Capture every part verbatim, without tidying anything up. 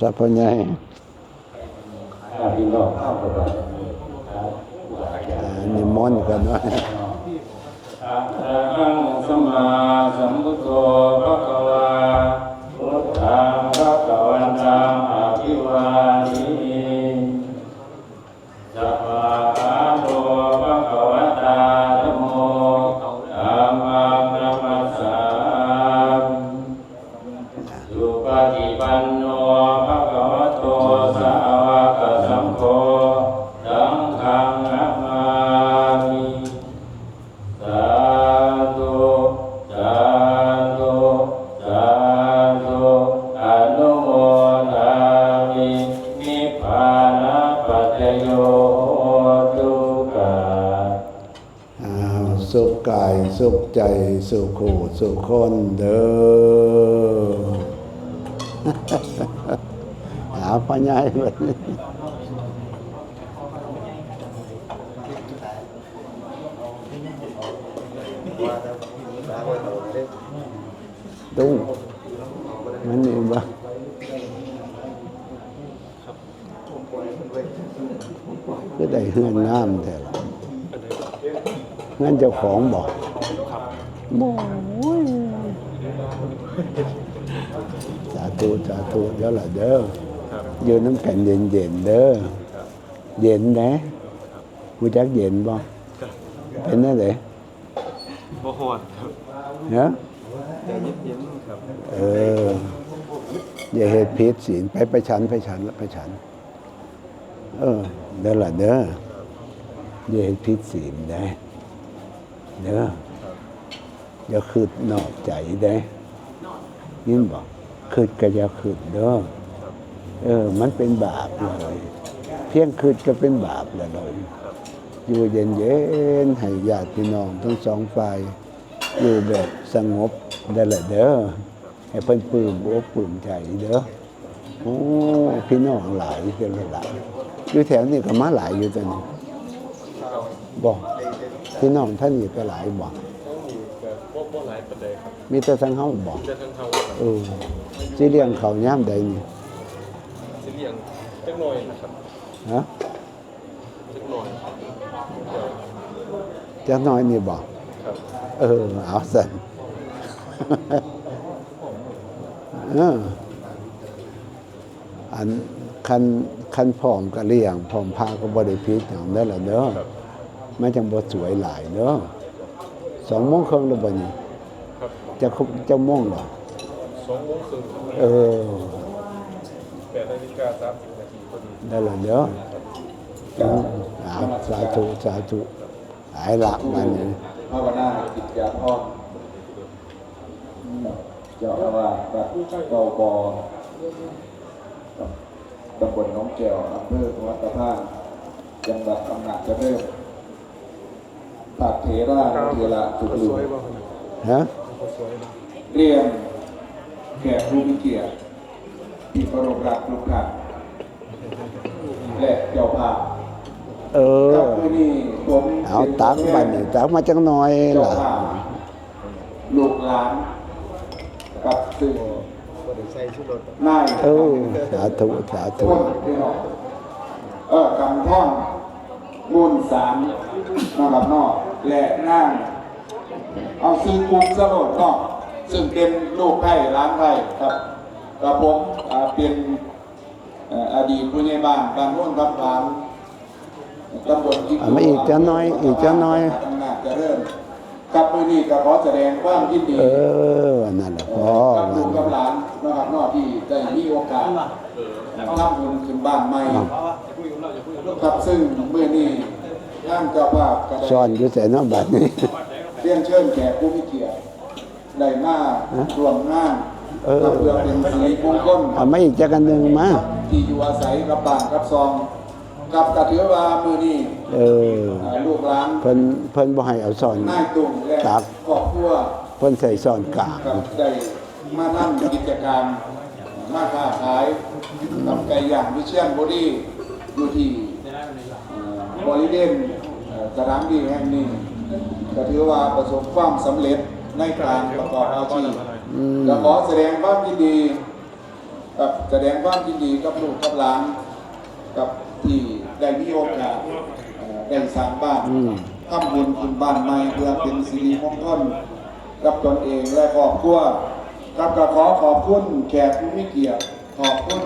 สัพพะไง อ่า พี่น้องเข้าไปก่อน อ่า นิมนต์กันเนาะ อะระหังสัมมาสัมพุทโธ ภะคะวา พุทธัง ภะคะวันตัง อะภิวาเทมิ สะวาหาโต ภะคะวะตา ธัมโม ธัมมัง นะมัสสามิ สุปฏิปันโน ภะคะวะโต สาวกสังโฆ สังฆัง นะมามิ สาธุ สาธุ สาธุ อนุโมทามิ นิพพานะปัจจโย โหตุ กา อ้าว สุขกาย สุขใจ สุขู สุขคนเด้อ หาพ่อใหญ่บัดนี้ ตุ้ง มันนี่บ่ คือได้เฮือนงามแท้ล่ะ เฮือนเจ้าของบ่ บ่ โอ้ย สาธุ สาธุ เดี๋ยวล่ะเด้อ ครับ อยู่นำกันเย็นๆ เด้อ ครับ เย็นเด้ ครับ รู้จักเย็นบ่ ครับ เป็นแนวใด บ่ฮ้อนครับ เนาะ ใจเย็นๆ ครับ เออ อย่าเฮ็ดผิดศีล ไป ไปฉัน ไปฉัน ไปฉัน เออ เด้อล่ะเด้อ อย่าเฮ็ดผิดศีลเด้ เด้อ อย่าคิดนอกใจเด้ ยินบ่ คิดก็อย่าคิดเด้อ เออ มันเป็นบาปเลย เพียงคิดก็เป็นบาปแล้วเลย อยู่เย็นๆ ให้ญาติพี่น้องทั้งสองฝ่าย อยู่แบบสงบได้ละเด้อ ให้เพิ่นปลื้มอกปลื้มใจเด้อ โอ้ พี่น้องหลายเด้อล่ะ อยู่แถวนี้ก็มาหลายอยู่ตัวนี้ บ่ พี่น้องท่านนี้ก็หลายบ่ บ่ บ่หลายปานใดครับ มีแต่ทางเฮาบ่ มีแต่ทางเฮาครับ เออ สิเลี้ยงข้าวยามใดนี่ สิเลี้ยงจักหน่อยนะครับ ฮะ จักหน่อย จักหน่อยนี่บ่ ครับ เออ เอาซั่น เออ อัน คัน คันพร้อมก็เลี้ยง พร้อมพาก็บ่ได้ผิดหยังเด้อล่ะเด้อ ครับ มันจังบ่สวยหลายเด้อ สองโมงครึ่งแล้วบ่นี่ ครับ จัก จักโมงล่ะ สองโมงครึ่ง เออ แปดนาฬิกาสามสิบนาทีพอดี ได้ล่ะเด้อ อืม อ่า สาธุ สาธุ หายละบัดนี้ ภาวนาจิตยาพร เจ้าอาวาสวัดเบาบอ ตำบลหนองแก้ว อำเภอหัวตะพาน จังหวัดอำนาจเจริญ พระเถรานุเถระทุกรูป ฮะ เรียนแขกผู้มีเกียรติที่เคารพรักทุกท่าน และเจ้าภาพ เออ ครับ มื้อนี้ผม เอาตักบัดนี้ ตักมาจักหน่อยล่ะ เจ้าภาพ ลูกหลาน ครับ ซึ่ง บ่ได้ใส่ชูรส นาย เออ สาธุ สาธุ คนพี่น้อง เออ กำท่อน มูลสาร นะครับเนาะ และนาง เอาซื้อกุ๊กสโลดเนาะ ซึ่งเป็นลูกไพร่หลานไพร่ครับ กับผม อ่า เป็น เอ่อ อดีตผู้ใหญ่บ้านบ้านโนนทับหวาน ตำบลขี้ อ่ะ มาอีกจักหน่อย อีกจักหน่อย อำนาจเจริญ ครับ มื้อนี้ก็ขอแสดงความยินดี เออ นั่นแหละ พ่อ กับลูกกับหลานนะครับเนาะ ที่ได้มีโอกาสทำบุญขึ้นบ้านใหม่ ครับ ซึ่งมื้อนี้ทางเจ้าภาพก็ได้ ซ่อนอยู่ไสเนาะบัดนี้ เรียนเชิญแขกผู้มีเกียรติ ได้มาร่วมงาน เออ เพื่อเป็นสิริมงคล เอามาอีกจักอันหนึ่งมา ที่อยู่อาศัยกับบ้านกับซอง ครับ ก็ถือว่ามื้อนี้ เออ เอ่อ ลูกหลาน เพิ่น เพิ่นบ่ให้เอาซ่อน นายตุ้งและ ตัก ครอบครัว เพิ่นใส่ซ่อนกลาง ครับ ได้มานำกิจการ มาค้าขายกับไก่ย่างวิเชียรบุรี อยู่ที่ เอ่อ บริเวณ เอ่อ สถานที่แห่งนี้ ก็ถือว่าประสบความสำเร็จในการประกอบอาชีพ อืม ก็ขอแสดงความยินดี ครับ แสดงความยินดีกับลูกกับหลาน กับที่ได้มีโอกาส เอ่อ ได้สร้างบ้าน อืม ทำบุญขึ้นบ้านใหม่ เพื่อเป็นสิริมงคลกับตนเองและครอบครัว ครับ ก็ขอขอบคุณแขกผู้มีเกียรติ ขอบคุณ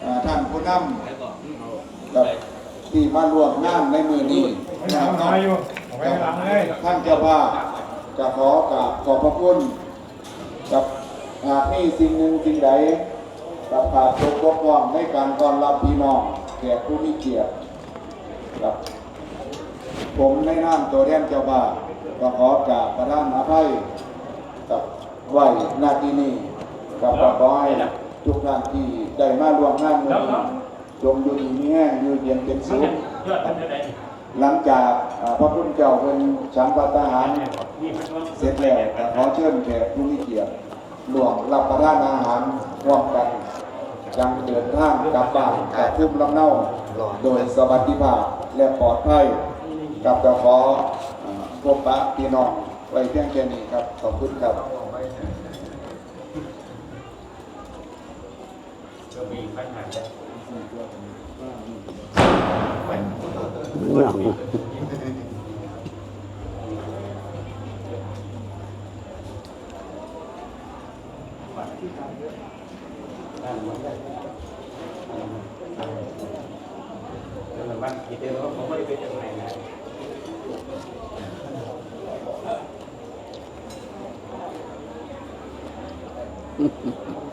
เอ่อ ท่านผู้นำ ครับ ที่มาร่วมงานในมื้อนี้นะครับเนาะ เอาไว้หลังเลย ท่านเจ้าภาพ ก็ขอกราบขอบพระคุณ ครับ หากมีสิ่งหนึ่งสิ่งใด ครับ ขาดตกบกพร่องในการต้อนรับพี่น้องแขกผู้มีเกียรติ ครับ ผมในนามตัวแทนเจ้าภาพ ก็ขอกราบประทานอภัย ครับ ไว้ณที่นี้ ครับ ก็ขอให้ทุกท่านที่ได้มาร่วมงานมื้อนี้ จงอยู่ดีมีแฮง อยู่เย็นเป็นสุข หลังจาก อ่า พระคุณเจ้าเพิ่นฉันภัตตาหารเสร็จแล้ว ก็ขอเชิญแขกผู้มีเกียรติร่วมรับประทานอาหารร่วมกัน จั่งเดินทางกลับบ้านกลับภูมิลำเนา โดยสวัสดิภาพและปลอดภัย ครับ ก็ขอ อ่า พบปะพี่น้องไว้เพียงแค่นี้ครับ ขอบคุณครับ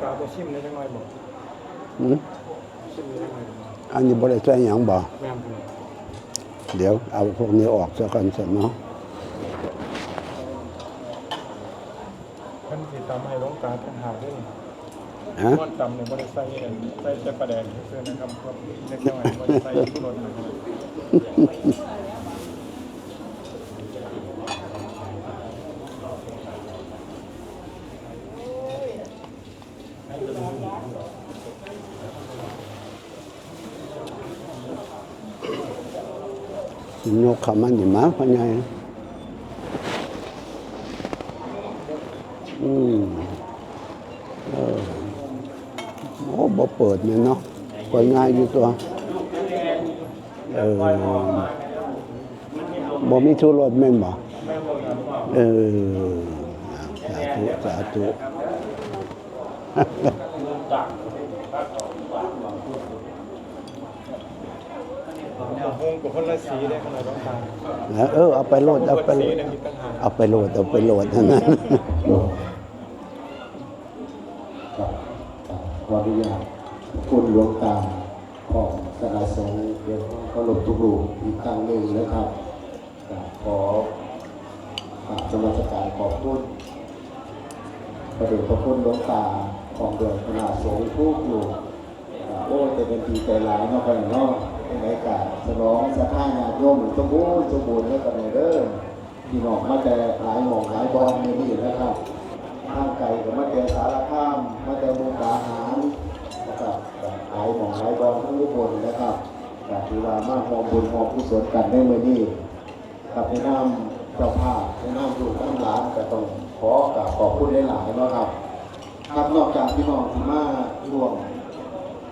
กาบ่ชิมได้จังหน่อยบ่ หืม ชิมได้จังหน่อยบ่ อันนี้บ่ได้ใส่หยังบ่ แม่นครับ เดี๋ยวเอาพวกนี้ออกซะก่อนซะเนาะ เพิ่นสิตำให้หลวงตาต่างหากเด้อนี่ ฮะ ม่วนตำเนี่ยบ่ได้ใส่อัน ใส่แต่ปลาแดกซื่อๆนะครับ พวกเล็กน้อยบ่ได้ใส่ชูรสนะครับ สิยกเข้ามานี่มา พ่อใหญ่ อืม เออ โอ้ บ่เปิดเนี่ยเนาะ เปิดง่ายอยู่ตัว เออ บ่มีชูรสแม่นบ่ เออ สาธุ สาธุ หงกับคนละสีเลยขนาดต้องการ เออ เอาไปโลด เอาไปโลด สีหนึ่งมีปัญหา เอาไปโลด เอาไปโลดเท่านั้น ครับ ขออนุญาตคุณหลวงตา พร้อมคณะสงฆ์ เรียนความเคารพทุกรูปอีกครั้งหนึ่งนะครับ ครับ ขอกราบนมัสการขอบคุณ พระเดชพระคุณหลวงตา พร้อมด้วยคณะสงฆ์ทุกรูป ครับ โอ้ แต่เป็นดีใจหลายเนาะ ครับเนาะ เป็นไงกะฉลองศรัทธาญาติโยมสมบูรณ์สมบูรณ์แล้วกันเด้อ พี่น้องมาแต่หลายหม่องหลายบ่อนมื้อนี้นะครับ ทางไกลก็มาแต่สารคาม มาแต่มุกดาหารนะครับ หลายหม่องหลายบ่อนทั้งอุบลนะครับ ก็ถือว่ามาร่วมบุญร่วมกุศลกันในมื้อนี้ ครับ ในนามเจ้าภาพ ในนามลูกนามหลาน ก็ต้องขอกราบขอบคุณหลายๆเนาะครับ ครับ นอกจากพี่น้องที่มาร่วม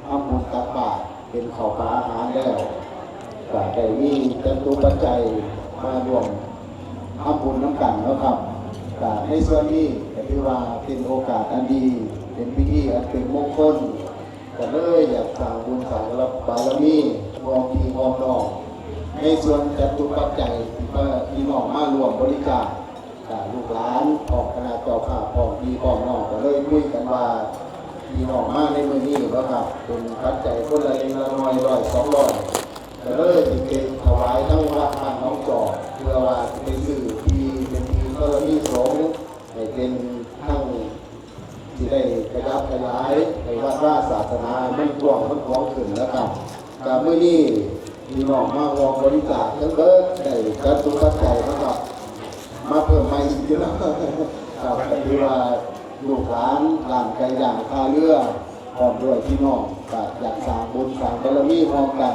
ทำบุญตักบาตรเป็นข้าวปลาอาหารแล้ว ก็ได้มีจตุปัจจัยมาร่วมทำบุญนำกันเนาะครับ ก็ในส่วนนี้ก็ถือว่าเป็นโอกาสอันดี เป็นพิธีอันเป็นมงคล ก็เลยอยากสร้างบุญสร้างบารมี พร้อมพี่พร้อมน้อง ในส่วนจตุปัจจัยที่ว่าพี่น้องมาร่วมบริจาค ก็ลูกหลานพร้อมคณะเจ้าภาพ พร้อมพี่พร้อมน้อง ก็เลยคุยกันว่า พี่น้องมาในมื้อนี้เนาะครับ เป็นปัจจัยคนละเล็กละน้อย ร้อยสองร้อย ก็เลยสิไปถวายทั้งวัดบ้านหนองจอก เพื่อว่าสิไปซื้อที่เป็นที่ธรณีสงฆ์ ให้เป็นทั้ง สิได้ขยับขยายให้วัดวาศาสนามันกว้างมันขวางขึ้นนะครับ ก็มื้อนี้พี่น้องมาร่วมบริจาคทั้งเบิดได้จตุปัจจัยนะครับ มาเพิ่มใหม่อีกอยู่แล้วครับ ก็ถือว่าลูกหลานร้านไก่ย่างท่าเรือ พร้อมด้วยพี่น้อง ก็อยากสร้างบุญสร้างบารมีร่วมกัน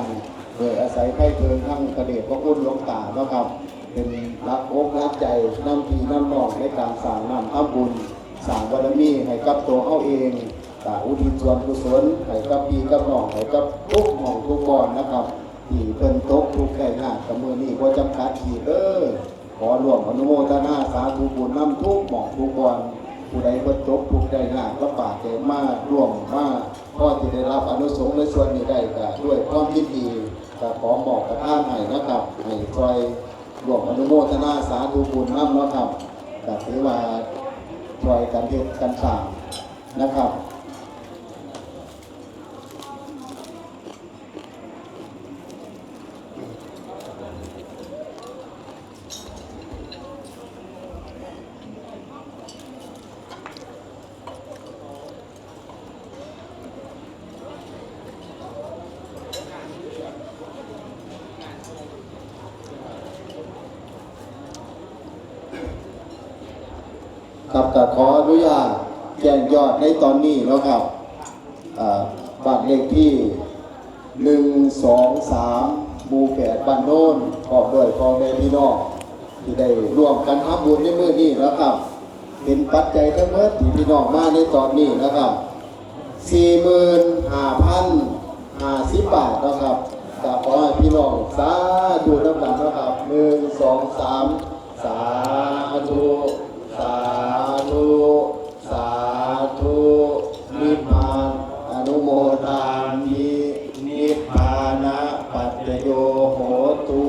โดยอาศัยไพเพิงทั้งพระเดชพระคุณหลวงตาเนาะครับ เป็นหลักอกหลักใจนำพี่นำน้องในการสร้างน้ำทำบุญ สร้างบารมีให้กับตัวเฮาเอง ก็อุทิศส่วนกุศลให้กับพี่กับน้อง ให้กับทุกหม่องทุกบ่อนนะครับ ที่เพิ่นตกทุกข์ได้ยาก ก็มื้อนี้บ่จำกัดขีดเด้อ ขอร่วมอนุโมทนาสาธุบุญนำทุกหม่องทุกบ่อน ผู้ใดเพิ่นตกทุกข์ได้ยากลำบาก ได้มาร่วมมา พอสิได้รับอานิสงส์ในส่วนนี้ได้ ก็ด้วยความยินดี ก็ขอมอบประทานให้นะครับ ให้ช่วยร่วมอนุโมทนาสาธุบุญนำเนาะครับ ก็ถือว่าช่วยกันเฮ็ดกันสร้างนะครับ ครับ ก็ขออนุญาตแจ้งยอดในตอนนี้เนาะครับ อ่า บ้านเลขที่ หนึ่งสองสาม หมู่แปด บ้านโนน พร้อมด้วยพ่อแม่พี่น้อง ที่ได้ร่วมกันทำบุญในมื้อนี้นะครับ เป็นปัจจัยทั้งหมดที่พี่น้องมาในตอนนี้นะครับ สี่หมื่นห้าพันห้าสิบ บาทนะครับ ก็ขอให้พี่น้องสาธุนำกันนะครับ หนึ่งสองสาม สาธุ สาธุ สาธุ นิพพาน อนุโมทามิ นิพพานะปัจจโยโหตุ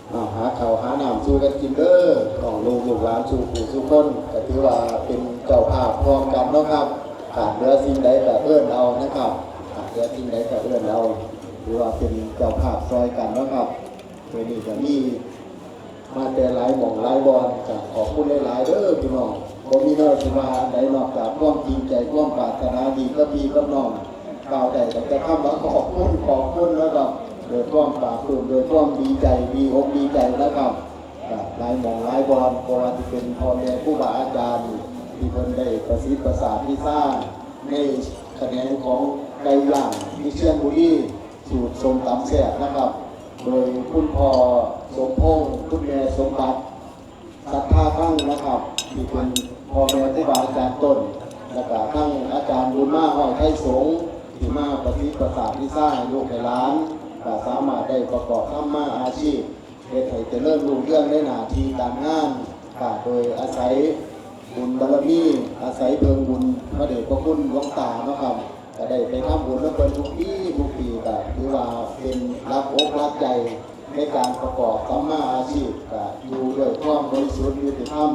เอาหาข้าวหาน้ำสู่กันกินเด้อ น้องลูกลูกหลานสู่ผู้สู่คน ก็ถือว่าเป็นเจ้าภาพพร้อมกันเนาะครับ ขาดเหลือสิ่งใดก็เอิ้นเอานะครับ ขาดเหลือสิ่งใดก็เอิ้นเอา ถือว่าเป็นเจ้าภาพซอยกันเนาะครับ มื้อนี้ก็มีมาแต่หลายหม่องหลายบ่อน ก็ขอบคุณหลายๆเด้อพี่น้อง บ่มีแนวสิว่าอันใดนอกจากความจริงใจ ความปรารถนาดีกับพี่กับน้อง กล่าวได้ตั้งแต่คำว่าขอบคุณ ขอบคุณ แล้วก็ด้วยความปลาบปลื้ม ด้วยความดีใจ ดีอกดีใจนะครับ ก็หลายหม่องหลายบ่อน บ่ว่าสิเป็นพ่อแม่ครูบาอาจารย์ ที่เพิ่นได้ประสิทธิ์ประสาทวิชาในแขนงของไก่ย่างวิเชียรบุรี สูตรส้มตำแซ่บนะครับ โดยคุณพ่อสมพงษ์ คุณแม่สมบัติ ศรัทธาธรรมนะครับ ที่เป็นพ่อแม่ครูบาอาจารย์ต้น แล้วก็ทั้งอาจารย์บุญมา ห้อยไทยสงฆ์ ที่มาประสิทธิ์ประสาทวิชาให้ลูกให้หลาน ก็สามารถได้ประกอบธรรมาอาชีพ เฮ็ดให้เจริญรุ่งเรืองในหน้าที่การงาน ก็โดยอาศัยบุญบารมี อาศัยเพิ่งบุญพระเดชพระคุณหลวงตาเนาะครับ ก็ได้ไปทำบุญนำเพิ่นทุกปีทุกปี ก็ถือว่าเป็นหลักอกหลักใจในการประกอบสัมมาอาชีพ ก็อยู่ด้วยความบริสุทธิ์ยุติธรรม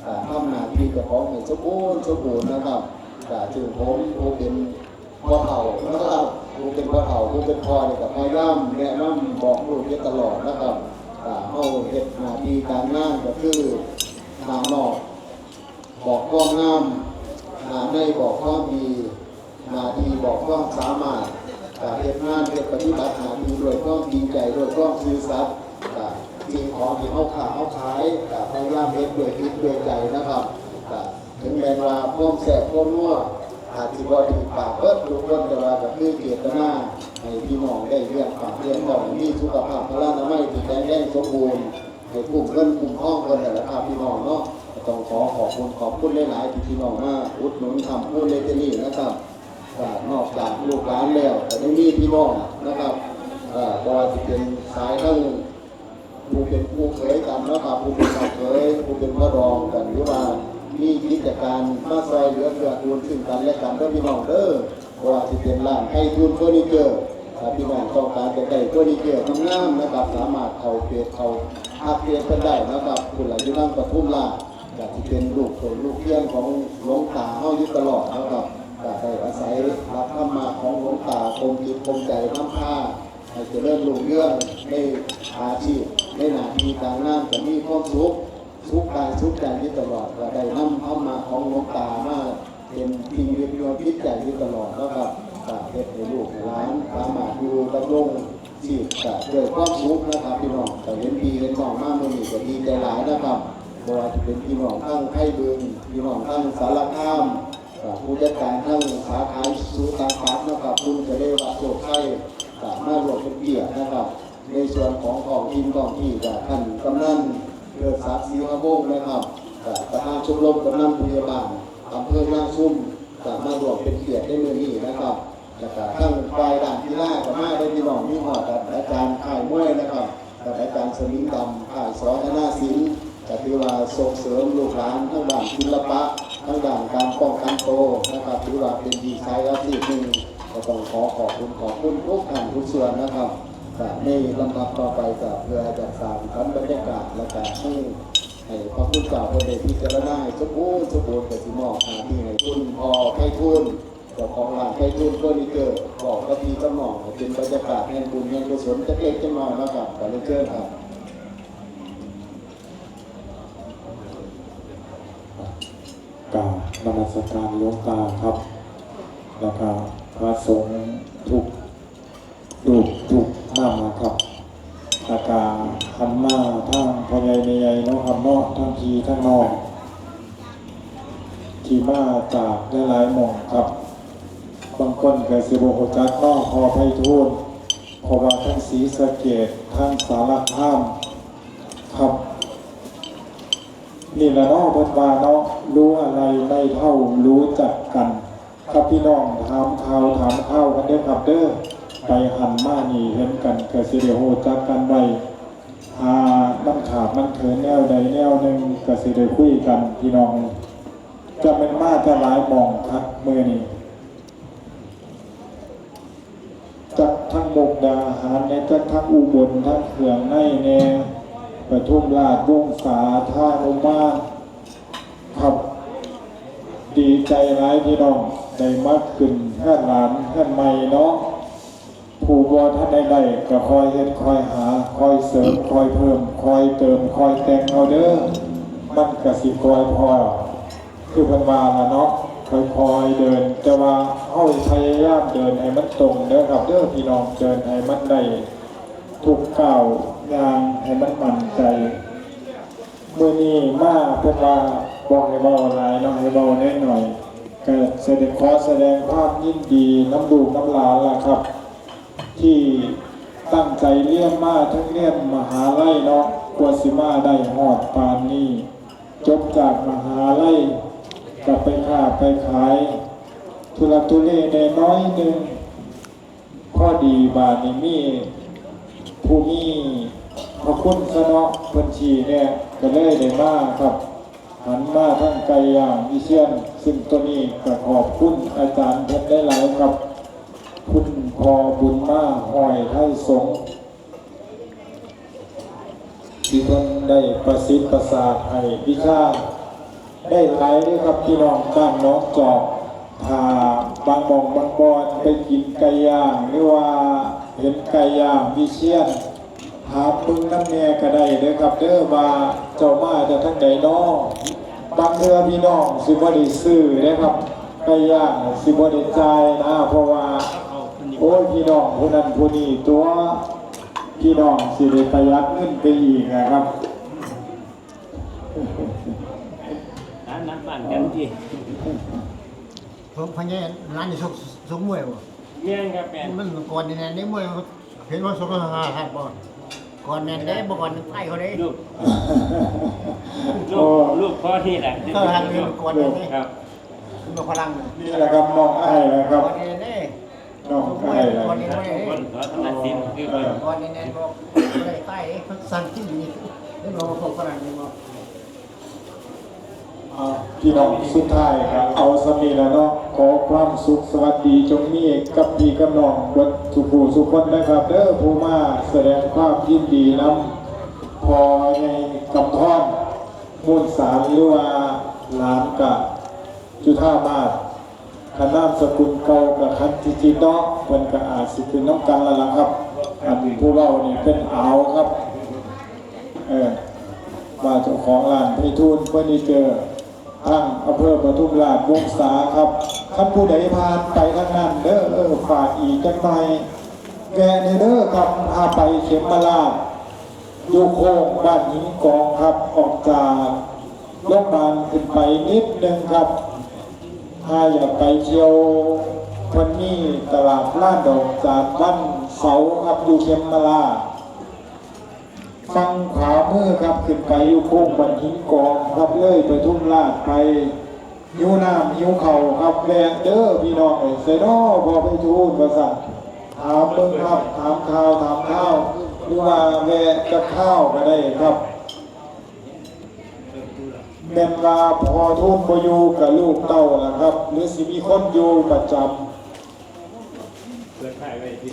ก็ทำหน้าที่เจ้าของให้สมบูรณ์สมบูรณ์นะครับ ก็ซึ่งผมผู้เป็นพ่อเฒ่านะครับ ผู้เป็นพ่อเฒ่า ผู้เป็นพ่อนี่ก็พยายามแนะนำบอกลูกอยู่ตลอดนะครับ ก็เฮาเฮ็ดหน้าที่การงานก็คือหน้านอก บอกความงาม หน้าในบอกความดี หน้าที่บอกความสามารถ ก็เฮ็ดงานเฮ็ดปฏิบัติหน้าที่ด้วยความจริงใจ ด้วยความซื่อสัตย์ ก็สิ่งของที่เฮาค้าเฮาขาย ก็พยายามเฮ็ดด้วยจิตด้วยใจนะครับ ก็ถึงแม้ว่าความแซ่บความนัว อาจสิบ่ถูกปากเบิดทุกคน แต่ว่าก็คือเจตนาให้พี่น้องได้เลี้ยงปากเลี้ยงท้อง มีสุขภาพพลานามัยที่แข็งแรงสมบูรณ์ ให้คุ้มเงินคุ้มทองเพิ่นนั่นแหละครับพี่น้องเนาะ ก็ต้องขอขอบคุณขอบคุณหลายๆที่พี่น้องมาอุดหนุนทำบุญในที่นี้นะครับ ก็นอกจากลูกหลานแล้วก็ยังมีพี่น้องนะครับ เอ่อ บ่ว่าสิเป็นสายทั้งผู้เป็นผู้เขยกันนะครับ ผู้เป็นน้องเขย ผู้เป็นพ่อดองกัน หรือว่ามีกิจการมาซอยเหลือเกื้อกูลซึ่งกันและกันเด้อพี่น้องเด้อ บ่ว่าสิเป็นร้านไทยทุนเฟอร์นิเจอร์ ถ้าพี่น้องต้องการจะได้เฟอร์นิเจอร์งามๆนะครับ สามารถเข้าเพจเข้าทักเพจเพิ่นได้นะครับ ผู้ละอยู่ทางปทุมราช ก็สิเป็นลูกโตลูกเฮียนของหลวงตาเฮาอยู่ตลอดนะครับ ก็ได้อาศัยหลักธรรมะของหลวงตากลมจิตกลมใจนำพาให้เจริญรุ่งเรืองในอาชีพ ในหน้าที่การงาน ก็มีความสุข สุขกายสุขใจอยู่ตลอด ก็ได้นำธรรมะของหลวงตามาเป็นที่ยึดเหนี่ยวจิตใจอยู่ตลอดนะครับ ก็เฮ็ดให้ลูกให้หลานสามารถอยู่ดำรงชีพก็ด้วยความสุขนะครับพี่น้อง ก็เห็นพี่เห็นน้องมามื้อนี้ก็ดีใจหลายนะครับ บ่ว่าจะเป็นพี่น้องทางไทบึง พี่น้องทางสารคาม ก็ผู้จัดการทางสาขาสุตาปัตนะครับ คุณเฉลยวัฒน์โชคชัย ก็มาร่วมเป็นเกียรตินะครับ ในส่วนของท้องถิ่นท้องที่ก็ท่านกำนันเลิศศักดิ์ศรีหวงศ์นะครับ ประธานชมรมกำนันผู้ใหญ่บ้านอำเภอยางชุม ก็มาร่วมเป็นเกียรติในมื้อนี้นะครับ แล้วก็ทั้งฝ่ายด้านกีฬาก็มาได้พี่น้อง มีฮอดอาจารย์ค่ายมวยนะครับ กับอาจารย์สมิงดำค่ายสอธนาสิงห์ ก็ถือว่าส่งเสริมลูกหลานทางด้านศิลปะ ทางด้านการป้องกันตัวนะครับ ถือว่าเป็นวิชาชีพหนึ่ง ก็ต้องขอขอบคุณขอบคุณทุกท่านทุกส่วนนะครับ ก็ในลำดับต่อไปก็เพื่อจะสร้างสรรค์บรรยากาศ และก็ให้ ให้พระคุณเจ้าเพิ่นได้พิจารณาให้สมบูรณ์สมบูรณ์ ก็สิมอบหน้าที่ให้คุณพ่อไพฑูรย์ เจ้าของร้านไพฑูรย์เฟอร์นิเจอร์ บอกกับพี่กับน้องให้เป็นบรรยากาศแห่งบุญแห่งกุศลจักเล็กจักน้อยเนาะครับ ขอเรียนเชิญครับ กราบนมัสการหลวงตาครับ แล้วก็พระสงฆ์ทุกรูปทุกนามนะครับ แล้วก็หันมาทางพ่อใหญ่แม่ใหญ่เนาะครับเนาะ ทั้งพี่ทั้งน้อง ที่มาจากหลายๆหม่องครับ บางคนก็สิบ่ฮู้จักเนาะพ่อไพฑูรย์ เพราะว่าทั้งศรีสะเกษ ทั้งสารคามครับ นี่แหละเนาะเพิ่นว่าเนาะ รู้อะไรไม่เท่ารู้จักกัน ครับพี่น้อง ถามข่าวถามข่าวกันเด้อครับเด้อ ไปหันมานี่เห็นกันก็สิได้ฮู้จักกันไว้ หามันขาดมันเขินแนวใดแนวหนึ่งก็สิได้คุยกันพี่น้อง จะเป็นมาแต่หลายหม่องครับมื้อนี้ จักทั้งมุกดาหารแหน่ จักทั้งอุบล ทั้งเครื่องในแหน่ ปทุมราชวงศา ท่านุมาน ครับ ดีใจหลายพี่น้อง ได้มาขึ้นเฮือนหลานเฮือนใหม่เนาะ ผู้บ่ทันได้ได้ก็คอยเฮ็ดคอยหา คอยเสริมคอยเพิ่ม คอยเติมคอยแต่งเอาเด้อ มันก็สิคอยพอ คือเพิ่นว่าล่ะเนาะ ค่อยๆเดิน แต่ว่าเฮาพยายามเดินให้มันตรงเด้อครับเด้อพี่น้อง เดินให้มันได้ทุกก้าวย่างให้มันมั่นใจ มื้อนี้มาเพิ่นว่าบ่ให้เว้าหลายเนาะ ให้เว้าน้อยๆ ก็แสดง ขอแสดงความยินดีนำลูกนำหลานล่ะครับ ที่ตั้งใจเรียนมาทั้งเรียนมหาลัยเนาะ กว่าสิมาได้ฮอดปานนี้ จบจากมหาลัยก็ไปค้าไปขาย ทุลักทุเลแหน่น้อยหนึ่ง พอดีบาดนี้มีผู้มีพระคุณซะเนาะ เพิ่นชี้แนะก็เลยได้มาครับ หันมาทางไก่ย่างวิเชียร ซึ่งตัวนี้ก็ขอบคุณอาจารย์เพิ่นหลายๆครับ คุณพ่อบุญมา ห้อยไทยสงฆ์ ที่เพิ่นได้ประสิทธิ์ประสาทให้วิชา ได้หลายเด้อครับพี่น้องบ้านหนองจอก ถ้าบางหม่องบางบ่อนไปกินไก่ย่าง หรือว่าเห็นไก่ย่างวิเชียร ถามเบิ่งนำแหน่ก็ได้เด้อครับเด้อ ว่าเจ้ามาจากทางใดน้อ บางเทื่อพี่น้องสิบ่ได้ซื้อเด้อครับ ไก่ย่างสิบ่ได้จ่ายนะ เพราะว่า โอ้ย พี่น้องผู้นั้นผู้นี้ตัว พี่น้องสิได้ประหยัดเงินไปอีกนะครับ ร้านนัดบ้านกันที่ ผมพญาร้านนี่ชกชกมวยบ่ เมียนครับแม่น มันก่อนนี่แน่นี่มวยเห็นว่าชกห้าห้าบ่ก่อนแน่นได้บ่ก่อนไฟเขาได้ ลูกลูกลูกพ่อที่แหละ เออหันเป็นก่อนแน่นี่ ครับ มันพลังเนี่ย นี่แหละครับน้องอ้ายนะครับ ก่อนแน่นี่ น้องอ้ายนะ ก่อนแน่ คนขอธรรมสินคือคน ก่อนแน่บอกเลยใต้สั่นที่นี่นี่เราพวกฝรั่งนี่บอก เอาพี่น้องสุดท้ายครับเอาสำนีแล้วเนาะ ขอความสุขสวัสดีจงมีกับพี่กับน้องเบิดสุขผู้สุขคนนะครับเด้อ ผู้มาแสดงความยินดีนำพ่อใหญ่กำธร มูลสาร หรือว่าหลานกะจุธามาศ ขนามสกุลเก่ากับคันจิจิตเนาะ เพิ่นก็อาจสิเป็นน้ำกันแล้วล่ะครับ อันผู้เว้านี่เป็นอาวครับ เออว่าเจ้าของร้านไพฑูรย์เฟอร์นิเจอร์ ทางอำเภอปทุมราชวงศาครับ คันผู้ใดผ่านไปทางนั้นเด้อ เออ ฝากอีกจักหน่อย แวะแหน่เด้อครับ พาไปเข็มมาลาด อยู่โค้งบ้านหินกองครับ ออกจากโรงพยาบาลขึ้นไปนิดนึงครับ ถ้าอยากไปเที่ยวเพิ่นมีตลาดลานดอกจานวันเสาร์ครับ อยู่เข็มมาลาด ฝั่งขวามือครับ ขึ้นไปอยู่โค้งบ้านหินกองครับ เลยปทุมราชไป หิวน้ำหิวข้าวครับ แวะเด้อพี่น้องเอ้ย ไสน้อพ่อไพฑูรย์ ว่าซั่น ถามเบิ่งครับ ถามข่าว ถามข่าว หรือว่าแวะจักคราวก็ได้ครับ แม่นว่าพ่อทูนบ่อยู่กับลูกเต้าล่ะครับ หรือสิมีคนอยู่ประจำ เปิดท้ายไว้ที่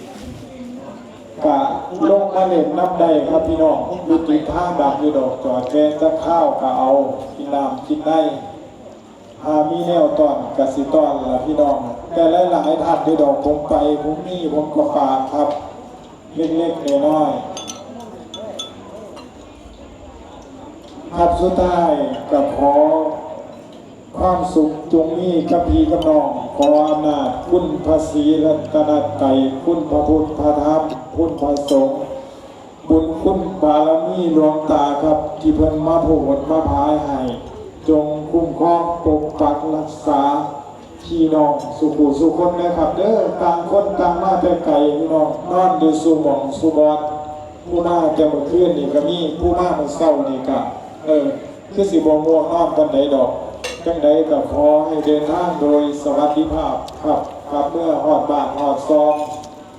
กะลงมาเล่นน้ำได้ครับพี่น้อง อยู่ติดทางดับอยู่ดอก จอดแวะจักคราวกะเอา กินน้ำกินใน หามีแนวต้อนกะสิต้อนล่ะพี่น้อง แต่หลายๆท่านอยู่ดอก ผมไป ผมมี ผมก็ฝากครับ เล็กๆน้อยๆ ครับ สุดท้ายก็ขอความสุขจงมีกับพี่กับน้อง ขออำนาจคุณพระศรีรัตนตรัย คุณพระพุทธพระธรรม คุณพระสงฆ์ บุญคุณบารมีหลวงตาครับ ที่เพิ่นมาโผนมาพายให้ จงคุ้มครองปกปักรักษา พี่น้องสู่ผู้สู่คนนะครับเด้อ ต่างคนต่างมาแต่ไกลพี่น้อง นอนอยู่สู่หม่องสู่บ่อน ผู้มาแต่เมื่อคืนนี่ก็มี ผู้มาเมื่อเช้านี่ก็ เออ คือสิบ่ง่วงนอนปานใดดอก จังใดก็ขอให้เดินทางโดยสวัสดิภาพครับ กลับเมือฮอดบ้านฮอดซอง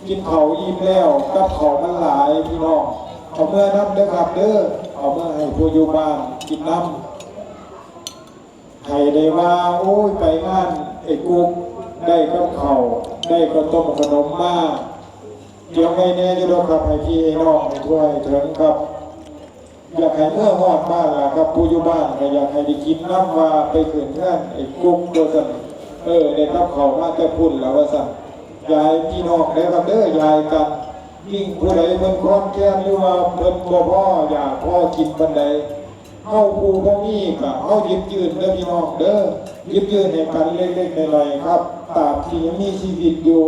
กินข้าวอิ่มแล้ว กับข้าวมันหลายพี่น้อง เอาเมือนำเด้อครับเด้อ เอาเมือให้ผู้อยู่บ้านกินนำ ให้ได้ว่า โอ้ย ไปงานไอ้กุ๊ก ได้กับข้าว ได้ข้าวต้มขนมมา เตรียมไว้แน่อยู่ดอกครับ ให้พี่ให้น้องให้ทั่วให้ถึงครับ อยากให้เมือฮอดบ้านล่ะครับ ผู้อยู่บ้านก็อยากให้ได้กินนำ ว่าไปขึ้นเฮือนไอ้กุ๊กว่าซั่น เออ ได้กับข้าวมาแต่พุ้นล่ะว่าซั่น ยายพี่น้องเด้อครับเด้อ ยายกัน ยิ่งผู้ใดเพิ่นคลอนแคลน หรือว่าเพิ่นบ่พออยากพอกินปานใด เฮาผู้บ่มีก็เฮาหยิบยื่นเด้อพี่น้องเด้อ หยิบยื่นให้กันเล็กๆน้อยๆครับ ตราบที่ยังมีชีวิตอยู่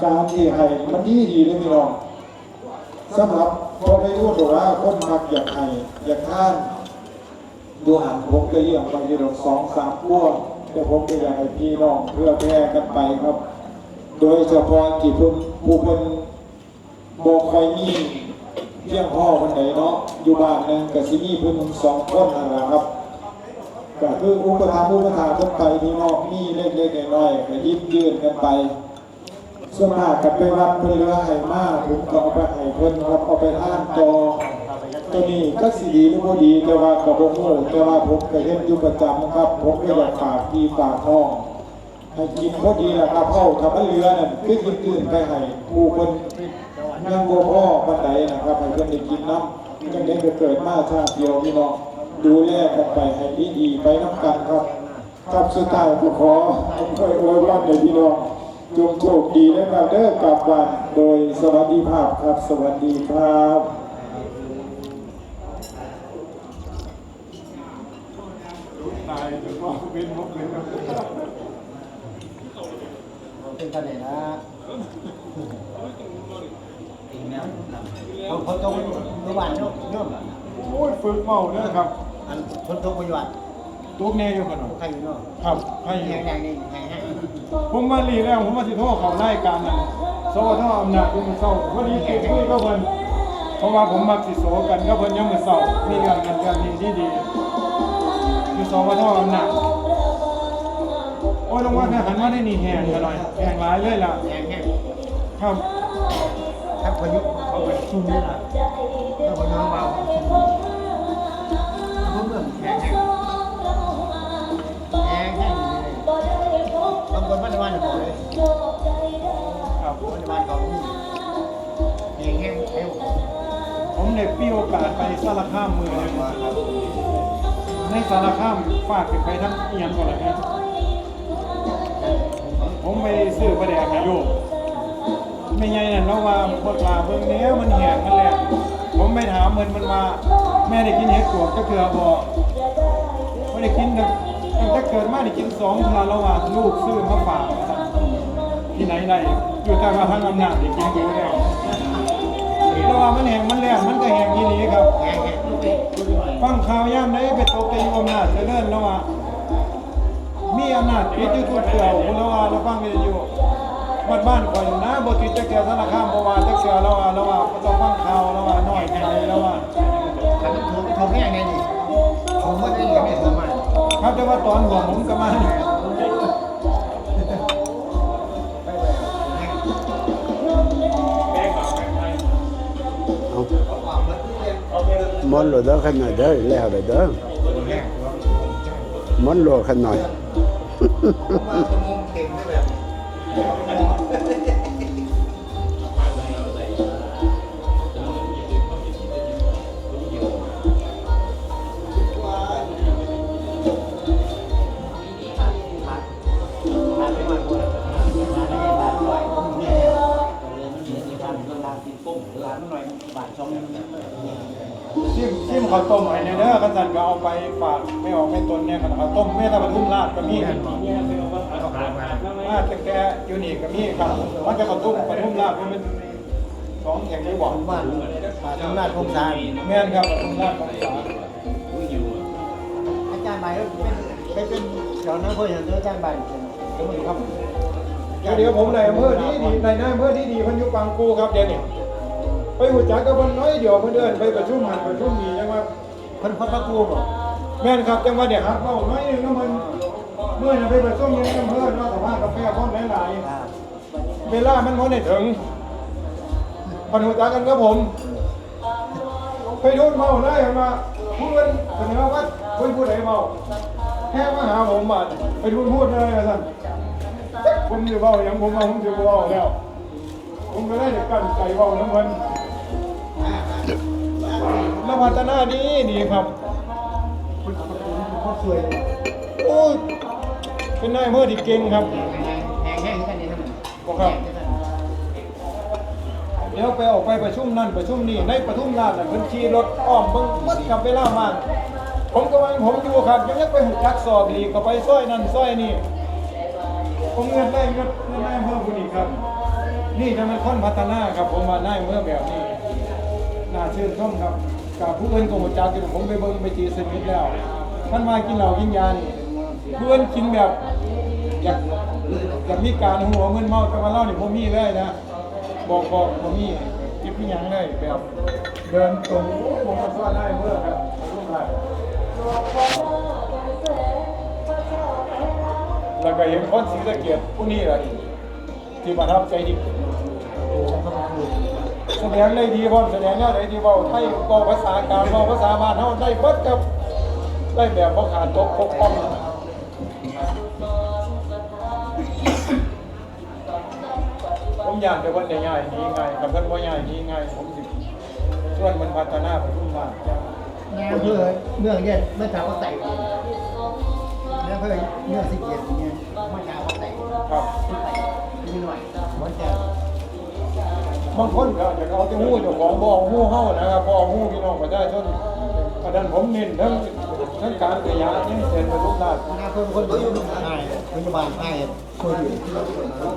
การที่ให้มันดีดีเด้อพี่น้อง สำหรับพ่อแม่ลูกบอกว่าคนมักอยากให้อยากทาน อยู่หั่นผมก็เลี้ยงไว้อยู่ดอกสองสามครัว แต่ผมก็อยากให้พี่น้องเผื่อแผ่กันไปครับ โดยเฉพาะที่เพิ่น ผู้เพิ่น บ่ค่อยมีเพียงพอปานใดเนาะ อยู่บ้านหนึ่งก็สิมีผู้หนึ่งสองคนนั่นล่ะครับ ก็คืออุปถัมภ์อุปถากกันไป พี่น้องมีเล็กๆน้อยๆก็หยิบยื่นกันไป ส่วนมากก็ไปวัดเพิ่นเหลือให้มา ผมก็เอาไปให้เพิ่นครับ เอาไปทานต่อ ตัวนี้จักสิดีหรือบ่ดี แต่ว่าก็บ่ฮู้ แต่ว่าผมก็เฮ็ดอยู่ประจำครับ ผมก็อยากฝากพี่ฝากน้อง ให้กินพอดีล่ะครับ เฮาถ้ามันเหลือนั่น คือหยิบยื่นไปให้ผู้เพิ่นยังบ่พอปานใดนะครับ ให้เพิ่นได้กินนำ จังใดก็เกิดมาชาติเดียวพี่น้อง ดูแลกันไปให้ดีๆไปนำกันครับ ครับ สุดท้ายก็ขออวยพรให้พี่น้อง จงโชคดีนะครับเด้อ กลับบ้านโดยสวัสดิภาพครับ สวัสดีครับ ตายจนว่าเป็นมกเลยครับ เป็นท่านไหนนะ เขาต้องรู้บ้านโยมโยม โอ้ย ฝึกเมาเนี่ยครับ อันคนตกปฏิบัติ ตกแน่อยู่ครับ ใครอยู่เนาะ ครับ ใครอยู่ แห่งใดนี่แห่งแห่ง ผมมาลีแล้ว ผมมาสิโทรเข้ารายการนั่น สวท อำนาจ อยู่มื้อเช้า พอดีติดคุยกับเพิ่น เพราะว่าผมมักสิโสกันกับเพิ่นยามมื้อเช้า มีเรื่องนั้นเรื่องนี้ดีๆ อยู่ สวท อำนาจ โอ้ย ลงมาหันมาได้นี่แห้งกันหน่อย แห้งหลายเลยล่ะ แห่งแห่ง ครับ ถ้าพายุเขาไปซุ่มนี่ล่ะ ถ้าพายุมาซุ่ม อำเภอเมืองแห่งแห่ง แห่งแห่งอยู่เลย ตำบลบ้านวานบอกเลย ครับ บ้านวานเขานี่ แห่งแห่งเร็ว ผมได้มีโอกาสไปสารคามมื้อหนึ่ง ในสารคามฝากขึ้นไปทั้งเอียงก่อนเลยนะ ผมไปซื้อปลาแดกให้ลูก แม่ใหญ่นั่นเราว่า "บักหล่าเบิ่งแหน่ มันแห้งมันแล้ง" ผมไปถามเพิ่น เพิ่นว่า "แม่ได้กินเห็ดปวกจักเทื่อบ่" บ่ได้กินตั้ง ตั้งแต่เกิดมาได้กินสองเทื่อ แล้วว่า "ลูกซื้อมาฝาก" ที่ไหนได้ อยู่แต่ว่าทางอำนาจได้กินอยู่แล้ว แล้วว่ามันแห้งมันแล้ง มันก็แห้งอีหลีครับ ฟังข่าวยามใดไปตกแต่อยู่อำนาจเจริญ แล้วว่า มีอำนาจปิดอยู่ทุกเทื่อ ผมแล้วว่าเราฟังวิทยุ บ้านบ้านข่อยนะ บ่ติดจักเทื่อสารคาม บ่ว่าจักเทื่อ ลาวว่า ลาวว่า บ่ต้องฟังข่าว ลาวว่า น้อยใจ ลาวว่า คันมันถูก ถูกแฮงแน่นี่ ผมบ่ได้เหลือไม่ถูกมา ครับ แต่ว่าตอนหัวผมก็มา เอา มอนโหลดเด้อ ขนาดเด้อ แล้วเด้อ มอนโหลดขนาด ซิม ซิมข้าวต้มให้แน่เด้อ คันซั่นก็เอาไปฝากแม่ออกแม่ตนแน่ คันข้าวต้มแม่ตะปทุมราชก็มี มาตั้งแต่อยู่นี่ก็มีครับ มันจะข้าวต้มปทุมราช มันเป็นสองแห่งได้บ่ บ้านปทุมราชคงสา แม่นครับ ปทุมราชคงสา อาจารย์ใหม่เป็น ไปเป็นแถวนั้นเพื่ออย่างเดียวอาจารย์ใหม่ เดี๋ยวผมได้อำเภอดีดี ได้นายอำเภอดีดี เพิ่นอยู่ปางกูครับ เดี๋ยวนี้ ไปรู้จักกับเพิ่นน้อยเดียว เพิ่นเอิ้นไปประชุมหั้นประชุมนี่ จังว่า เพิ่น เพิ่นปางกูบ่ แม่นครับ จังว่าเดี๋ยวครับ เว้าน้อยหนึงนะเพิ่น เมื่อนั้นไปประชุมอยู่ในอำเภอเนาะ สภากาแฟคนหลายๆ เวลามันบ่ได้ถึง เพิ่นรู้จักกันกับผม ไปดูเว้าเลยว่า ผู้เพิ่นเสนอว่าเพิ่นผู้ใดเว้า แค่มาหาผมบาด ไปดูพูดเลยว่าซั่น ผมสิเว้าหยัง ผมว่าผมสิบ่เว้าแล้ว ผมก็เลยได้กั้นใจเว้านำเพิ่น แล้วพัฒนาดีดีครับ โอ้ย เป็นนายอำเภอที่เก่งครับ แห่งแห่งแห่งกันนี่ทำไม บ่ครับ เดี๋ยวไปออกไปประชุมนั่นประชุมนี่ ในปทุมราชน่ะ เพิ่นขี่รถอ้อมเบิ่งหมดครับ เวลาว่าง ผมก็ว่าผมอยู่ครับ ยังไปรู้จักซอกหลีกเข้าไปซอยนั่นซอยนี่ ผมเงินได้เงิน เงินนายอำเภอผู้นี้ครับ นี่จะเป็นคนพัฒนาครับ ผมว่านายอำเภอแบบนี้ น่าชื่นชมครับ กับผู้อื่นก็รู้จักอยู่ ผมไปเบิ่งไปจีสนิทแล้ว ท่านมากินเหล้ากินยานี่ ผู้อื่นกินแบบ อยาก อยากมีการหัวมึนเมา แต่ว่าเรานี่บ่มีเลยนะ บอก บอกบ่มี จิบมีหยังเลย แบบเดินตรง โอ้ ผมก็ซ่อนได้เพื่อครับ แล้วก็เห็นคนศรีสะเกษผู้นี้แหละ ที่ประทับใจที่ แสดงได้ดีพร้อม แสดงแนวใดที่เว้าไทย เว้าภาษากลาง เว้าภาษาบ้านเฮาได้เบิดครับ ได้แบบบ่ขาดตกบกพร่อง ผมย้านแต่เพิ่นได้ย้ายหนีง่าย คันเพิ่นบ่ย้ายหนีง่าย ผมสิชวนเพิ่นพัฒนาปทุมราช นายอำเภอเมืองเนี่ย เมื่อเช้าก็ใส่ นายอำเภอเมืองศรีสะเกษเนี่ย เมื่อเช้าก็ใส่ ครับ ไปนิดหน่อย หัวใจ บางคนก็อยากเอาแต่ฮู้เจ้าของ บ่เอาฮู้เฮานะครับ บ่เอาฮู้พี่น้องประชาชน อันนั้นผมเน้นทั้ง ทั้งการขยายในเขตปทุมราช นายอำเภอเป็นคนอยู่ นายพยาบาลให้ คนอยู่ที่เราเกิดมา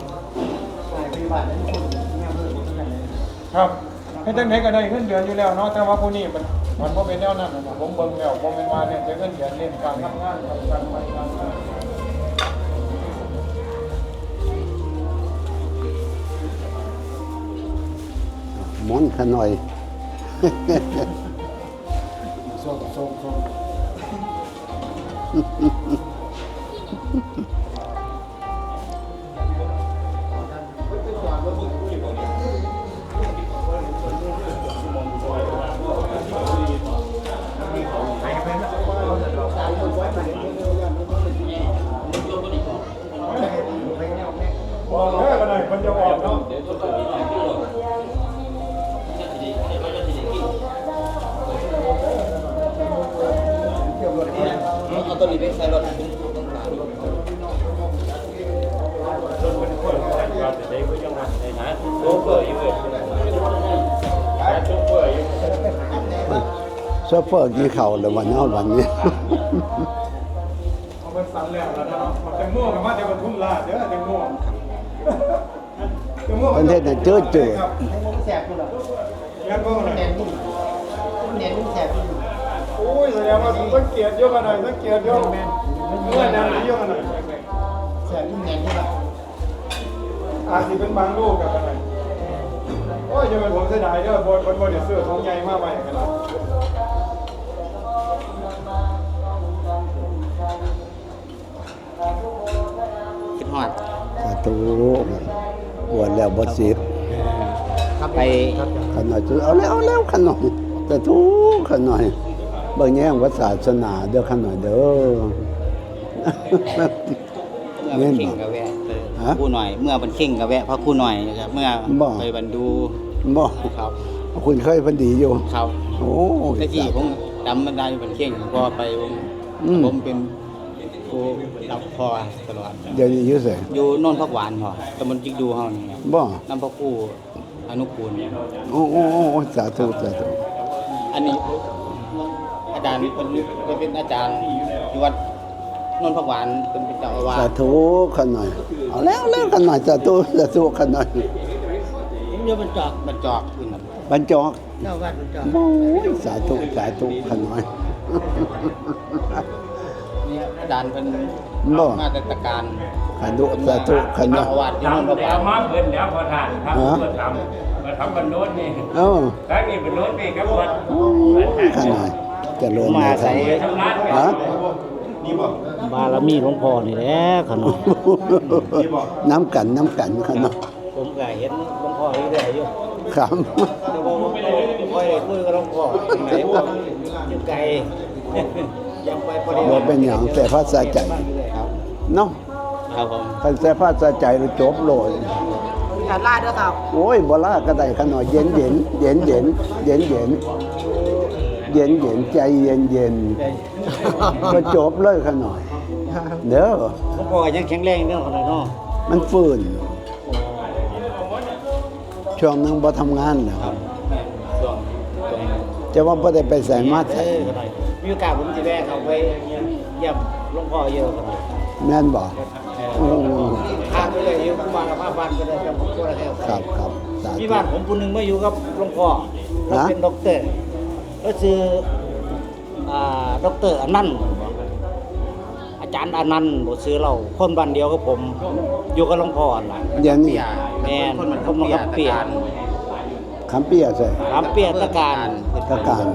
หลายพยาบาลนั้นคนแม่เพิ่มคนนั้นเลย ครับ เฮ็ดจั่งใดก็ได้เงินเดือนอยู่แล้วเนาะ แต่ว่าผู้นี้มัน มันบ่เป็นแนวนั้นนะ ผมเบิ่งแล้วบ่แม่นว่าเน้นแต่เงินเดือน เน้นการทำงานครับ การไปการมา หมุนขะหน่อย ส่ง ส่ง ส่ง บอกแล้วก็ได้ มันจะออกเนาะ เอาตัวนี้ไปใส่รถ โชเฟอร์อยู่เว้ย โชเฟอร์อยู่ โชเฟอร์กินข้าวแล้ววันนี้ วันนี้ เอาไปสั่นแล้วนะเนาะ แตงโมกับมาแต่ปทุมราชเด้อ แตงโม แตงโม เพิ่นเฮ็ดให้จืดๆ ครับ แตงโมมันแสบอยู่เหรอ แม่นบ่ล่ะ แน่นอยู่ มันแน่นอยู่ แสบอยู่ โอ้ย แสดงว่าสังเกตเยอะขนาด สังเกตเยอะ แม่น เมื่อนั้นเยอะขนาด แสบอยู่ แน่นอยู่ล่ะ อาจสิเป็นบางลูกก็ได้ โอ้ย อย่าเป็นผมเสียดายเด้อ บ่ บ่ บ่ได้ซื้อถุงใหญ่มาไว้กันนะ คิดฮอด สาธุ บวชแล้วบ่สิบ ครับ ไป ขะน้อย เอาแล้ว เอาแล้วขะน้อย สาธุ ขะน้อย เบิ่งแยงว่าศาสนาเด้อขะน้อยเด้อ เมื่อบันเข่งก็แวะ ฮะ ครูหน่อย เมื่อบันเข่งก็แวะพระครูหน่อยครับ เมื่อ บ่ ไปบันดู บ่ ครับ คุณเคยเพิ่นดีอยู่ ครับ โอ้ย แต่กี้ผมจำมันได้บันเข่ง พอไปผม อืม ผมเป็นครูรับพอตลอด เดี๋ยวนี้อยู่ไส อยู่โนนผักหวานพอ ตำบลจิกดูเฮานี่ครับ บ่ นำพระครูอนุกูล โอ้ โอ้ โอ้ โอ้ สาธุ สาธุ อันนี้อาจารย์เพิ่น เพิ่นเป็นอาจารย์อยู่วัดโนนผักหวาน เพิ่นเป็นเจ้าอาวาส สาธุขะน้อย เอาแล้ว แล้วขะน้อย สาธุ สาธุขะน้อย ผมอยู่บ้านจอก บ้านจอก บ้านจอก เจ้าวัดบ้านจอก โอ้ย สาธุ สาธุขะน้อย เนี่ยอาจารย์เพิ่น บ่ มาแต่ตะการ สาธุ สาธุขะน้อย เจ้าอาวาสอยู่โนนผักหวาน เอามาเพิ่นแล้วพอทานครับ ฮะ เพิ่นทำ เพิ่นทำบ้านโน้นนี่ เอ้า แล้วนี่บ้านโน้นนี่ครับวัด โอ้ยขะน้อย เจริญ มาใส่ ในธรรม ฮะ บารมีหลวงพ่อนี่แหละขะน้อย นำกัน นำกันขะน้อย ผมก็เห็นหลวงพ่ออยู่เรื่อยอยู่ ครับ แต่ว่าผมบ่ค่อยได้คุยกับหลวงพ่อ ไหนว่าอยู่ไกล ยังไปบ่ได้ บ่เป็นหยัง แต่พระสาใจ ครับ เนาะ ครับผม คันแต่พระสาใจแล้วจบโลด อย่าลาเด้อครับ โอ้ย บ่ลาก็ได้ขะน้อย เย็นเย็น เย็นเย็น เย็นเย็น เย็นเย็น ใจเย็นเย็น ก็จบเลยขะน้อย เด้อ หลวงพ่อยังแข็งแรงเด้อขะน้อยเนาะ มันฟื้น ช่วงหนึ่งบ่ทำงานนะครับ ครับ แม่น ช่วง ช่วง จะว่าบ่ได้ไปไสมาไส เออ ขะน้อย มีโอกาสผมสิแวะเข้าไปเยี่ยมหลวงพ่ออยู่ขะน้อย แม่นบ่ เออ โอ้ พาไปเลยอยู่บ้านละพาบ้านไปเลย แต่ผมบ่ได้เข้าไป ครับ ครับ สาธุ มีบ้านผมผู้หนึ่งมาอยู่กับหลวงพ่อ ฮะ เราเป็นด็อกเตอร์ ก็คือ อ่า ด็อกเตอร์อนันต์ อาจารย์อนันต์บ่ชื่อเรา คนบ้านเดียวกับผม อยู่กับหลวงพ่อหั่นล่ะ เดี๋ยวนี้ แม่น คนมัน คนมัน คำเปีย คำเปียใส่ คำเปียตะการ ตะการ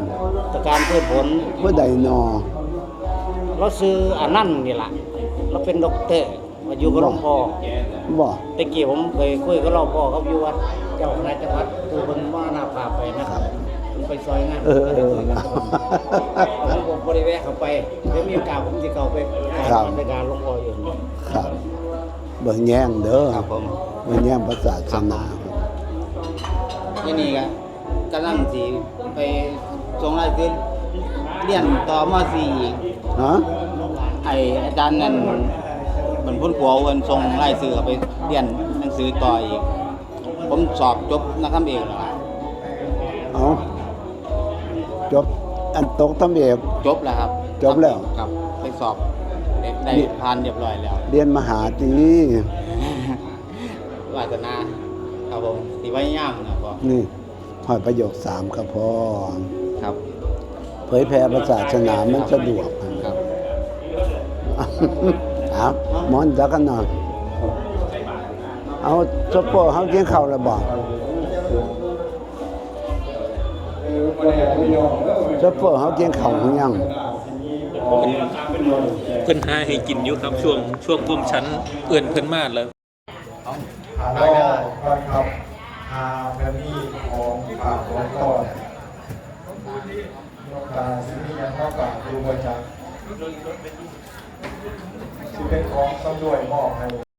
ตะการพืชผล ผู้ใดนอ เราชื่ออนันต์นี่ล่ะ เราเป็นด็อกเตอร์ มาอยู่กับหลวงพ่อ บ่ แต่กี้ผมเคยคุยกับหลวงพ่อ เขาอยู่วัดเจ้าคณะจังหวัด คือเพิ่นมรณภาพไปนะครับ ผมไปซอยงาน เออ เออ ผมก็บ่ได้แวะเข้าไป เดี๋ยวมีโอกาสผมสิเข้าไป ครับ ในการหลวงพ่ออยู่ ครับ เบิ่งแยงเด้อ ครับผม เบิ่งแยงพระศาสนา ที่นี่ก็ กำลังสิไปส่งรายชื่อเรียนต่อ ม.สี่ อีก ฮะ ไอ้อาจารย์นั่น มันพ้นผัวเพิ่นส่งรายชื่อไปเรียนหนังสือต่ออีก ผมสอบจบนักธรรมเอกแล้วครับ เอ้า จบ อันตกธรรมเอก จบแล้วครับ จบแล้ว ครับ ไปสอบ ได้ ได้ นี่ ผ่านเรียบร้อยแล้ว เรียนมหาตรี วาสนา ครับผม สิพยายามนะพ่อ นี่ ฮอดประโยคสามก็พอ ครับ เผยแผ่พระศาสนามันสะดวก ครับ เอา หมอนจักกันหน่อย เอา โชเฟอร์เฮากินข้าวแล้วบ่ โชเฟอร์เฮากินข้าวหรือยัง เพิ่นหาให้กินอยู่ครับ ช่วง ช่วงผมฉันเอิ้นเพิ่นมาแล้ว หาลอกก่อนครับ หาแบบนี้ของฝากของก่อน นกตาสิมีหยังมาฝากอยู่บ่จ๊ะ สิเป็นของสำรวยมอบให้